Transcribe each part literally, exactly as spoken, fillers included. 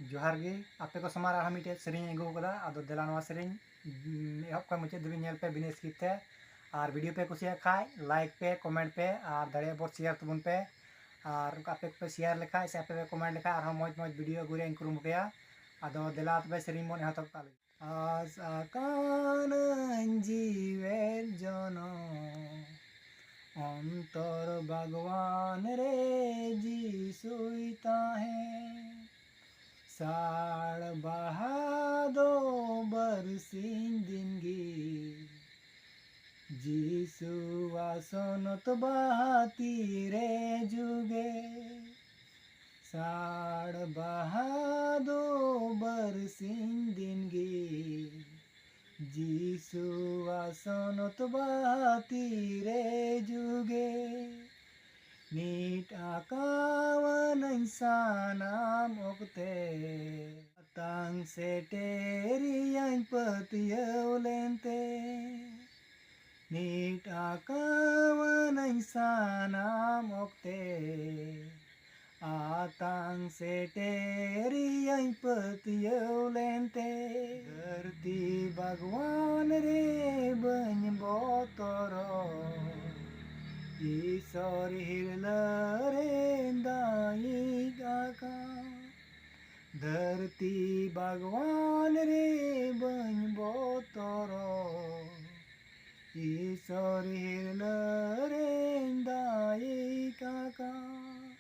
ᱡᱚᱦᱟᱨ ᱜᱮ, ᱟᱯᱮ ᱠᱚ ᱥᱟᱢᱟᱝ ᱨᱮ ᱟᱨᱦᱚᱸ ᱢᱤᱫᱴᱮᱡ ᱥᱮᱨᱮᱧ ᱤᱧ ᱟᱹᱜᱩ ᱟᱠᱟᱫᱟ᱾ ᱟᱫᱚ ᱫᱮᱞᱟ ᱱᱚᱣᱟ ᱥᱮᱨᱮᱧ, ᱩᱢ, ᱮᱦᱚᱵ ᱠᱷᱚᱱ ᱢᱩᱪᱟᱹᱫ ᱫᱷᱟᱹᱵᱤᱡ ᱧᱮᱞ ᱯᱮ ᱵᱤᱱᱟᱹ skip ᱛᱮ᱾ ᱟᱨ video ᱯᱮ ᱠᱩᱥᱤᱭᱟᱜ ᱠᱷᱟᱡ like ᱯᱮ, comment ᱯᱮ, ᱟᱨ ᱫᱟᱲᱮᱭᱟᱜ ᱵᱷᱳᱨ share ᱛᱟᱵᱚᱱ ᱯᱮ᱾ ᱟᱨ ᱚᱱᱠᱟ ᱟᱯᱮ ᱠᱚᱯᱮ share ᱞᱮᱠᱷᱟᱡ ᱥᱮ ᱟᱯᱮ ᱯᱮ comment ᱞᱮᱠᱷᱟᱡ ᱟᱨᱦᱚᱸ ᱢᱚᱡᱽ ᱢᱚᱡᱽ video ᱟᱹᱜᱩ ᱨᱮᱭᱟᱜ ᱤᱧ ᱠᱩᱨᱩᱢᱩᱴᱩᱭᱟ᱾ ᱟᱫᱚ ᱫᱮᱞᱟ ᱛᱚᱵᱮ ᱥᱮᱨᱮᱧ ᱵᱚᱱ ᱮᱦᱚᱵ ᱠᱟᱜ ᱞᱮᱜᱮ᱾ ᱟᱥ ᱟᱠᱟᱱᱟᱹᱧ ᱡᱤᱣᱮᱫ ᱡᱚᱱᱚᱢ, ᱚᱱᱛᱚᱨ ᱵᱟᱜᱽᱣᱟᱱ ᱨᱮ ᱡᱤᱥᱩᱭ ᱛᱟᱦᱮᱸ᱾ ᱥᱟᱲ ᱵᱟᱦᱟ ᱫᱚ ᱵᱟᱨᱥᱤᱧ ᱫᱤᱱ ᱜᱮ ᱡᱤᱥᱩ ᱟᱥᱚᱱᱚᱛ ᱵᱟᱦᱟ ᱛᱤᱨᱮ ᱡᱩᱜᱮ᱾ ᱥᱟᱲ ᱵᱟᱦᱟ ᱫᱚ ᱵᱟᱨᱥᱤᱧ ᱫᱤᱱ ᱜᱮ ᱡᱤᱥᱩ ᱟᱥᱚᱱᱚᱛ ᱵᱟᱦᱟ ᱛᱤᱨᱮ ᱡᱩᱜᱮ᱾ ᱱᱤᱛ ᱟᱠᱟᱣᱟᱱᱟᱹᱧ ᱥᱟᱱᱟᱢ ᱚᱠᱛᱮ, ᱟᱛᱟᱝ ᱥᱮᱴᱮᱨᱤᱭᱟᱹᱧ ᱯᱟᱹᱛᱭᱟᱹᱣ ᱞᱮᱱᱛᱮ᱾ ᱱᱤᱛ ᱟᱠᱟᱣᱟᱱᱟᱹᱧ ᱥᱟᱱᱟᱢ ᱚᱠᱛᱮ, ᱟᱛᱟᱝ ᱥᱮᱴᱮᱨᱤᱭᱟᱹᱧ ᱯᱟᱹᱛᱭᱟᱹᱣ ᱞᱮᱱᱛᱮ᱾ ᱫᱷᱟᱹᱨᱛᱤ ᱵᱟᱜᱽᱣᱟᱱ ᱨᱮ ᱵᱟᱹᱧ ᱵᱚᱛᱚᱨᱚᱜ, ᱤᱥᱚᱨ ᱦᱤᱨᱞᱟᱹ ᱨᱮ ᱫᱟᱭᱤᱠ ᱟᱠᱟᱱ᱾ ᱫᱷᱟᱹᱨᱛᱤ ᱵᱟᱜᱽᱣᱟᱱ ᱨᱮ ᱵᱟᱹᱧ ᱵᱚᱛᱚᱨᱚᱜ, ᱤᱥᱚᱨ ᱦᱤᱨᱞᱟᱹ ᱨᱮᱧ ᱫᱟᱭᱤᱠ ᱟᱠᱟᱱ᱾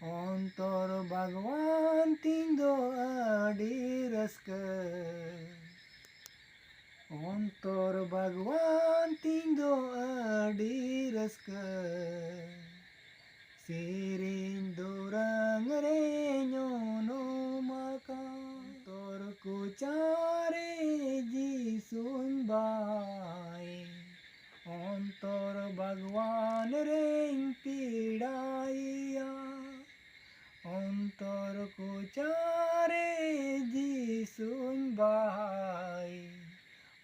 ᱚᱱᱛᱚᱨ ᱵᱟᱜᱽᱣᱟᱱ ᱛᱤᱧ ᱫᱚ ᱟᱹᱰᱤ ᱨᱟᱹᱥᱠᱟᱹ, ᱚᱱᱛᱚᱨ ᱵᱟᱜᱽᱣᱟᱱ ᱛᱤᱧ ᱫᱚ ᱟᱹᱰᱤ ᱨᱟᱹᱥᱠᱟᱹ᱾ ᱥᱮᱨᱮᱧ ᱫᱩᱨᱟᱹᱝ ᱨᱮᱧ ᱩᱱᱩᱢ ᱟᱠᱟᱱ᱾ ᱚᱱᱛᱚᱨ ᱠᱚᱪᱟᱨᱮ ᱡᱤᱥᱩᱧ ᱵᱟᱭ, ᱚᱱᱛᱚᱨ ᱵᱟᱜᱽᱣᱟᱱ ᱨᱮᱧ ᱯᱮᱲᱟᱭᱟ᱾ ᱚᱱᱛᱚᱨ ᱠᱚᱪᱟᱨᱮ ᱡᱤᱥᱩᱧ ᱵᱟᱦᱟᱭ,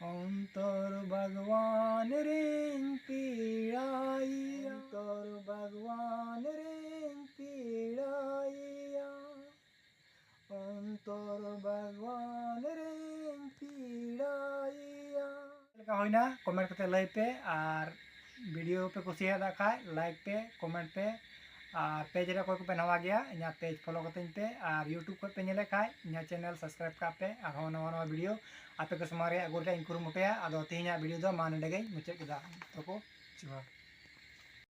ᱚᱱᱛᱚᱨ ᱵᱟᱜᱽᱣᱟᱱ ᱨᱮᱧ ᱯᱮᱲᱟᱭᱟ᱾ ᱚᱱᱛᱚᱨ ᱵᱟᱜᱽᱣᱟᱱ ᱨᱮᱧ ᱯᱮᱲᱟᱭᱟ᱾ ᱦᱩᱭᱱᱟ, ᱠᱚᱢᱮᱱᱴ ᱠᱟᱛᱮ ᱞᱟᱹᱭ ᱯᱮ, ᱟᱨ ᱵᱷᱤᱰᱤᱭᱳ ᱯᱮ ᱠᱩᱥᱤᱭᱟᱫ ᱠᱷᱟᱡ ᱞᱟᱭᱤᱠ ᱯᱮ, ᱠᱚᱢᱮᱱᱴ ᱯᱮ, ᱟᱨ ᱯᱮᱡᱽ ᱨᱮ ᱚᱠᱚᱭ ᱠᱚᱯᱮ ᱱᱟᱣᱟ ᱜᱮᱭᱟ ᱤᱧᱟᱹᱜ ᱯᱮᱡᱽ ᱯᱷᱚᱞᱳ ᱠᱟᱹᱛᱤᱧ ᱯᱮ, ᱟᱨ ᱭᱩᱴᱩᱵᱽ ᱠᱷᱚᱡ ᱯᱮ ᱧᱮᱞᱮᱫ ᱠᱷᱟᱡ ᱤᱧᱟᱹᱜ ᱪᱮᱱᱮᱞ ᱥᱟᱵᱥᱠᱨᱟᱭᱤᱵᱽ ᱠᱟᱜ ᱯᱮ, ᱟᱨᱦᱚᱸ ᱱᱟᱣᱟ ᱱᱟᱣᱟ ᱵᱷᱤᱰᱤᱭᱳ ᱟᱯᱮ ᱠᱚ ᱥᱟᱢᱟᱝ ᱨᱮ ᱟᱹᱜᱩ ᱨᱮᱭᱟᱜ ᱤᱧ ᱠᱩᱨᱩᱢᱩᱴᱩᱭᱟ᱾ ᱟᱫᱚ ᱛᱮᱦᱮᱧᱟᱜ ᱵᱷᱤᱰᱤᱭᱳ ᱫᱚ ᱢᱟ ᱱᱚᱰᱮ ᱜᱮᱧ ᱢᱩᱪᱟᱹᱫ ᱠᱮᱫᱟ᱾ ᱛᱚᱠᱚ ᱡᱚᱦᱟᱨ᱾